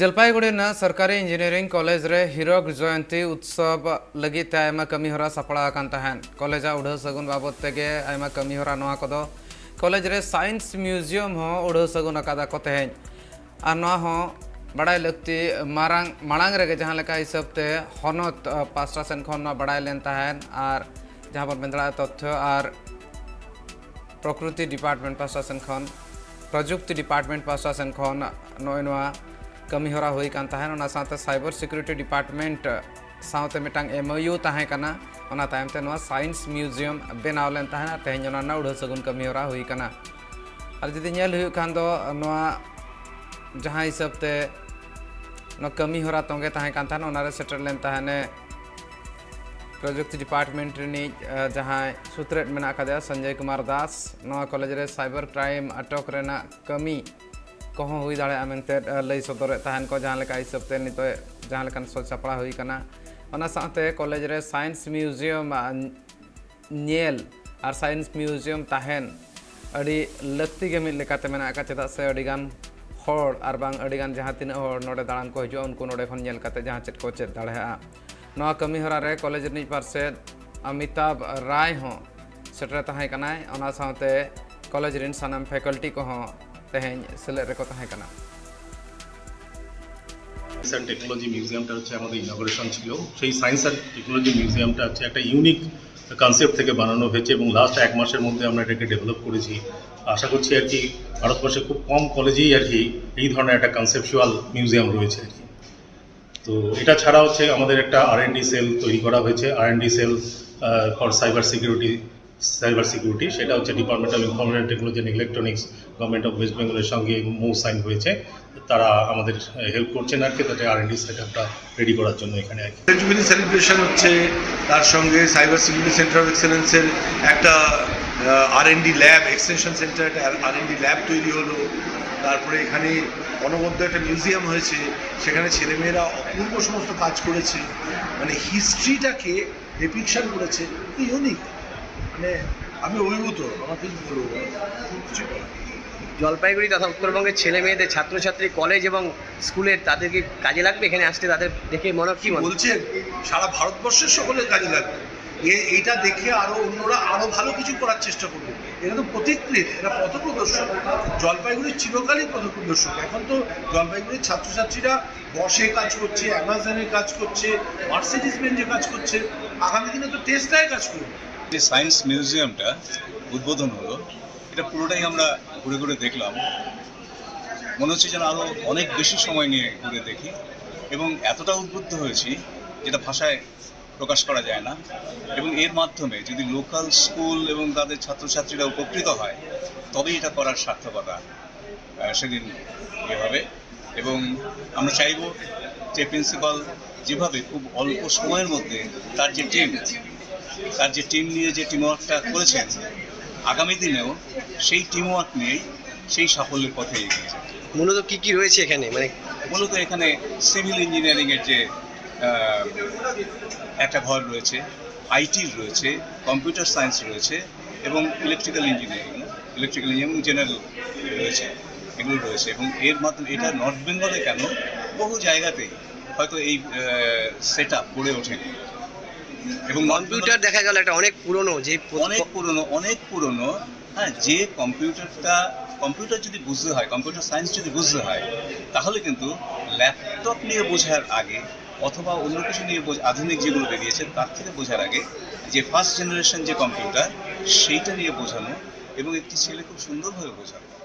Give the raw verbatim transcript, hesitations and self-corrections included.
ᱡᱚᱞᱯᱟᱭᱜᱩᱲᱤ ᱨᱮᱱᱟᱜ ᱥᱚᱨᱠᱟᱨᱤ engineering college ᱨᱮ ᱦᱤᱨᱚᱠ ᱡᱚᱭᱚᱱᱛᱤ ᱩᱛᱥᱚᱵ ᱞᱟᱹᱜᱤᱫ ᱛᱮ ᱟᱭᱢᱟ ᱠᱟᱹᱢᱤ ᱦᱚᱨᱟ ᱥᱟᱯᱲᱟᱣ ᱟᱠᱟᱱ ᱛᱟᱦᱮᱸᱫ᱾ ᱠᱚᱞᱮᱡᱽ ᱟᱜ ᱩᱰᱷᱟᱹᱣ ᱥᱟᱹᱜᱩᱱ ᱵᱟᱵᱚᱛ ᱛᱮᱜᱮ ᱟᱭᱢᱟ ᱠᱟᱹᱢᱤ ᱦᱚᱨᱟ, ᱱᱚᱣᱟ ᱠᱚᱫᱚ ᱠᱚᱞᱮᱡᱽ ᱨᱮ ᱥᱟᱭᱮᱱᱥ ᱢᱤᱭᱩᱡᱤᱭᱟᱢ ᱦᱚᱸ ᱩᱰᱷᱟᱹᱣ ᱥᱟᱹᱜᱩᱱ ᱟᱠᱟᱫᱟ ᱠᱚ ᱛᱮᱦᱮᱧ᱾ ᱟᱨ ᱱᱚᱣᱟ ᱦᱚᱸ ᱵᱟᱲᱟᱭ ᱞᱟᱹᱠᱛᱤ, ᱢᱟᱨᱟᱝ ᱢᱟᱲᱟᱝ ᱨᱮᱜᱮ ᱡᱟᱦᱟᱸ ᱞᱮᱠᱟ ᱦᱤᱥᱟᱹᱵ ᱛᱮ ᱦᱚᱱᱚᱛ ᱯᱟᱥᱴᱟ ᱥᱮᱱ ᱠᱷᱚᱱ ᱱᱚᱣᱟ ᱵᱟᱲᱟᱭ ᱞᱮᱱ ᱛᱟᱦᱮᱸᱫ, ᱟᱨ ᱡᱟᱦᱟᱸ ᱵᱚᱱ ᱢᱮᱱ ᱫᱟᱲᱮᱭᱟᱜᱼᱟ ᱛᱚᱛᱛᱷᱚ ᱟᱨ ᱯᱨᱚᱠᱨᱤᱛᱤ ᱰᱤᱯᱟᱨᱴᱢᱮᱱᱴ ᱯᱟᱥᱴᱟ ᱥᱮᱱ ᱠᱷᱚᱱ, ᱯᱨᱚᱡᱩᱠᱛᱤ ᱰᱤᱯᱟᱨᱴᱢᱮᱱᱴ ᱯᱟᱥᱴᱟ ᱥᱮᱱ ᱠᱷᱚᱱ ᱱᱚᱜᱼᱚᱭ ᱱᱚᱣᱟ ᱠᱟᱹᱢᱤ ᱦᱚᱨᱟ ᱦᱩᱭ ᱠᱟᱱ ᱛᱟᱦᱮᱸᱫ᱾ ᱚᱱᱟ ᱥᱟᱶᱛᱮ ᱥᱟᱭᱵᱟᱨ ᱥᱤᱠᱩᱨᱤᱴᱤ ᱰᱤᱯᱟᱨᱴᱢᱮᱱᱴ ᱥᱟᱶᱛᱮ ᱢᱤᱫᱴᱟᱝ ᱮᱢ ᱳ ᱭᱩ ᱛᱟᱦᱮᱸ ᱠᱟᱱᱟ᱾ ᱚᱱᱟ ᱛᱟᱭᱚᱢ ᱛᱮ ᱱᱚᱣᱟ ᱥᱟᱭᱮᱱᱥ ᱢᱤᱭᱩᱡᱤᱭᱟᱢ ᱵᱮᱱᱟᱣ ᱞᱮᱱ ᱛᱟᱦᱮᱸᱫ ᱟᱨ ᱛᱮᱦᱮᱧ ᱚᱱᱟ ᱨᱮᱱᱟᱜ ᱩᱰᱷᱟᱹᱣ ᱥᱟᱹᱜᱩᱱ ᱠᱟᱹᱢᱤ ᱦᱚᱨᱟ ᱦᱩᱭ ᱠᱟᱱᱟ᱾ ᱟᱨ ᱡᱩᱫᱤ ᱧᱮᱞ ᱦᱩᱭᱩᱜ ᱠᱷᱟᱱ ᱫᱚ, ᱱᱚᱣᱟ ᱡᱟᱦᱟᱸ ᱦᱤᱥᱟᱹᱵ ᱛᱮ ᱱᱚᱣᱟ ᱠᱟᱹᱢᱤ ᱦᱚᱨᱟ ᱛᱚᱸᱜᱮ ᱛᱟᱦᱮᱸ ᱠᱟᱱ ᱛᱟᱦᱮᱸᱫ, ᱚᱱᱟᱨᱮ ᱥᱮᱴᱮᱨ ᱞᱮᱱ ᱛᱟᱦᱮᱸᱫ ᱯᱨᱚᱡᱩᱠᱛᱤ ᱰᱤᱯᱟᱨᱴᱢᱮᱱᱴ ᱨᱤᱱᱤᱡ ᱡᱟᱦᱟᱸᱭ ᱥᱩᱛᱨᱮᱫ ᱢᱮᱱᱟᱜ ᱟᱠᱟᱫᱮᱭᱟ, ᱥᱚᱧᱡᱚᱭ ᱠᱩᱢᱟᱨ ᱫᱟᱥ᱾ ᱱᱚᱣᱟ ᱠᱚᱞᱮᱡᱽ ᱨᱮ ᱥᱟᱭᱵᱟᱨ ᱠᱨᱟᱭᱤᱢ ᱟᱴᱚᱠ ᱨᱮᱱᱟᱜ ᱠᱟᱹᱢᱤ ᱠᱚᱦᱚᱸ ᱦᱩᱭ ᱫᱟᱲᱮᱭᱟᱜᱼᱟ ᱢᱮᱱᱛᱮ ᱞᱟᱹᱭ ᱥᱚᱫᱚᱨᱮᱫ ᱛᱟᱦᱮᱱ ᱠᱚ, ᱡᱟᱦᱟᱸ ᱞᱮᱠᱟ ᱦᱤᱥᱟᱹᱵ ᱛᱮ ᱱᱤᱛᱚᱜ ᱡᱟᱦᱟᱸ ᱞᱮᱠᱟᱱ ᱥᱟᱡᱽ ᱥᱟᱯᱲᱟᱣ ᱦᱩᱭ ᱠᱟᱱᱟ᱾ ᱚᱱᱟ ᱥᱟᱶᱛᱮ ᱠᱚᱞᱮᱡᱽ ᱨᱮ ᱥᱟᱭᱮᱱᱥ ᱢᱤᱭᱩᱡᱤᱭᱟᱢ ᱧᱮᱞ ᱟᱨ ᱥᱟᱭᱮᱱᱥ ᱢᱤᱭᱩᱡᱤᱭᱟᱢ ᱛᱟᱦᱮᱱ ᱟᱹᱰᱤ ᱞᱟᱹᱠᱛᱤ ᱜᱮ ᱢᱤᱫ ᱞᱮᱠᱟᱛᱮ ᱢᱮᱱᱟᱜ ᱟᱠᱟᱫ, ᱪᱮᱫᱟᱜ ᱥᱮ ᱟᱹᱰᱤᱜᱟᱱ ᱦᱚᱲ ᱟᱨ ᱵᱟᱝ ᱟᱹᱰᱤᱜᱟᱱ ᱡᱟᱦᱟᱸ ᱛᱤᱱᱟᱹᱜ ᱦᱚᱲ ᱱᱚᱰᱮ ᱫᱟᱬᱟᱱ ᱠᱚ ᱦᱤᱡᱩᱜᱼᱟ, ᱩᱱᱠᱩ ᱱᱚᱰᱮ ᱠᱷᱚᱱ ᱧᱮᱞ ᱠᱟᱛᱮ ᱡᱟᱦᱟᱸ ᱪᱮᱫ ᱠᱚ ᱪᱮᱫ ᱫᱟᱲᱮᱭᱟᱜᱼᱟ᱾ ᱱᱚᱣᱟ ᱠᱟᱹᱢᱤ ᱦᱚᱨᱟ ᱨᱮ ᱠᱚᱞᱮᱡᱽ ᱨᱤᱱᱤᱡ ᱯᱟᱨᱥᱮᱫ ᱚᱢᱤᱛᱟᱵᱷ ᱨᱟᱭ ᱦᱚᱸ ᱥᱮᱴᱮᱨ ᱛᱟᱦᱮᱸ ᱠᱟᱱᱟᱭ᱾ ᱚᱱᱟ ᱥᱟᱶᱛᱮ ᱠᱚᱞᱮᱡᱽ ᱨᱤᱱ ᱥᱟᱱᱟᱢ ᱯᱷᱮᱠᱟᱞᱴᱤ ᱠᱚᱦᱚᱸ ᱛᱮᱦᱮᱧ ᱥᱮᱞᱮᱫ ᱨᱮᱠᱚ ᱛᱟᱦᱮᱸ ᱠᱟᱱᱟ᱾ সায়েন্স অ্যান্ড টেকনোলজি মিউজিয়ামটা হচ্ছে আমাদের ইনগরেশন ছিল। সেই সায়েন্স অ্যান্ড টেকনোলজি মিউজিয়ামটা হচ্ছে একটা ইউনিক কনসেপ্ট থেকে বানানো হয়েছে এবং লাস্ট এক মাসের মধ্যে আমরা এটাকে ডেভেলপ করেছি। আশা করছি আর কি ভারতবর্ষে খুব কম কলেজেই আর কি এই ধরনের একটা কনসেপচুয়াল মিউজিয়াম রয়েছে আর কি। তো এটা ছাড়া হচ্ছে আমাদের একটা আর এন ডি সেল তৈরি করা হয়েছে, R and D cell for cyber security, cyber security, সেটা হচ্ছে department of information technology and electronics, government of West বেঙ্গলের সঙ্গে এমও সাইন হয়েছে। তারা আমাদের হেল্প করছেন আর কি, তাতে আর এন ডি সেট আপটা রেডি করার জন্য এখানে আর কি। জুবিলি সেলিব্রেশন হচ্ছে, তার সঙ্গে সাইবার সিকিউরিটি সেন্টার অফ এক্সেলেন্সের একটা R and D lab, extension centre, একটা আর এন ডি ল্যাব তৈরি হলো। তারপরে এখানে অনবদ্য একটা মিউজিয়াম হয়েছে, সেখানে ছেলেমেয়েরা অপূর্ব সমস্ত কাজ করেছে। মানে হিস্ট্রিটাকে ডিপিকশন করেছে, ইউনিক। মানে আমি অভিভূত, আমার কিছু বলবো না, কিছু বলার নেই। জলপাইগুড়ি তথা উত্তরবঙ্গের ছেলে মেয়েদের, ছাত্রছাত্রী, কলেজ এবং স্কুলের, তাদের কি কাজে লাগবে এখানে আসতে? তাদের দেখে মনে কি মনে? বলছেন সারা ভারতবর্ষের সকলের কাজে লাগবে। এ- এইটা দেখে আরো অন্যরা আরো ভালো কিছু করার চেষ্টা করবে। এটা তো পথিকৃৎ, এটা পথপ্রদর্শক। জলপাইগুড়ি চিরকালই পথপ্রদর্শক। এখন তো জলপাইগুড়ির ছাত্রছাত্রীরা বসে কাজ করছে, অ্যামাজনে কাজ করছে, মার্সিডিজ বেঞ্জে কাজ করছে, আগামী দিনে তো টেসলায় কাজ করবে। যে সায়েন্স মিউজিয়ামটা উদ্বোধন হলো, এটা পুরোটাই আমরা ঘুরে ঘুরে দেখলাম। মনে হচ্ছে যেন আরও অনেক বেশি সময় নিয়ে ঘুরে দেখি, এবং এতটা উদ্বুদ্ধ হয়েছি যেটা ভাষায় প্রকাশ করা যায় না। এবং এর মাধ্যমে যদি লোকাল স্কুল এবং তাদের ছাত্রছাত্রীরা উপকৃত হয়, তবেই এটা করার সার্থকতা আহ, সেদিন ইয়ে হবে। এবং আমরা চাইব যে প্রিন্সিপাল যেভাবে খুব অল্প সময়ের মধ্যে তার যে টিম, তার যে টিম নিয়ে যে টিম ওয়ার্কটা করেছেন, আগামী দিনেও সেই টিম ওয়ার্ক নিয়েই সেই সাফল্যের পথে এগিয়ে যাবে। মূলত কি কি রয়েছে এখানে? মানে মূলত এখানে সিভিল ইঞ্জিনিয়ারিংয়ের যে আহ, একটা ঘর রয়েছে, আইটির রয়েছে, কম্পিউটার সায়েন্স রয়েছে এবং electrical engineering, electrical engineering general রয়েছে, এগুলো রয়েছে। এবং এর মাধ্যমে এটা নর্থ বেঙ্গলে কেন, বহু জায়গাতেই হয়তো এই সেট আপ গড়ে ওঠেনি। এবং নর্থ বেঙ্গল কম্পিউটার দেখা গেল একটা অনেক পুরনো, যে অনেক পুরনো, অনেক পুরনো। হ্যাঁ, যে কম্পিউটারটা, কম্পিউটার যদি বুঝতে হয়, কম্পিউটার সায়েন্স যদি বুঝতে হয়, তাহলে কিন্তু ল্যাপটপ নিয়ে বোঝার আগে অথবা অন্য কিছু নিয়ে বোঝ- আধুনিক যেগুলো বেরিয়েছে তার থেকে বোঝার আগে যে ফার্স্ট জেনারেশন যে কম্পিউটার, সেইটা নিয়ে বোঝানো এবং একটি ছেলে খুব সুন্দরভাবে বোঝানো।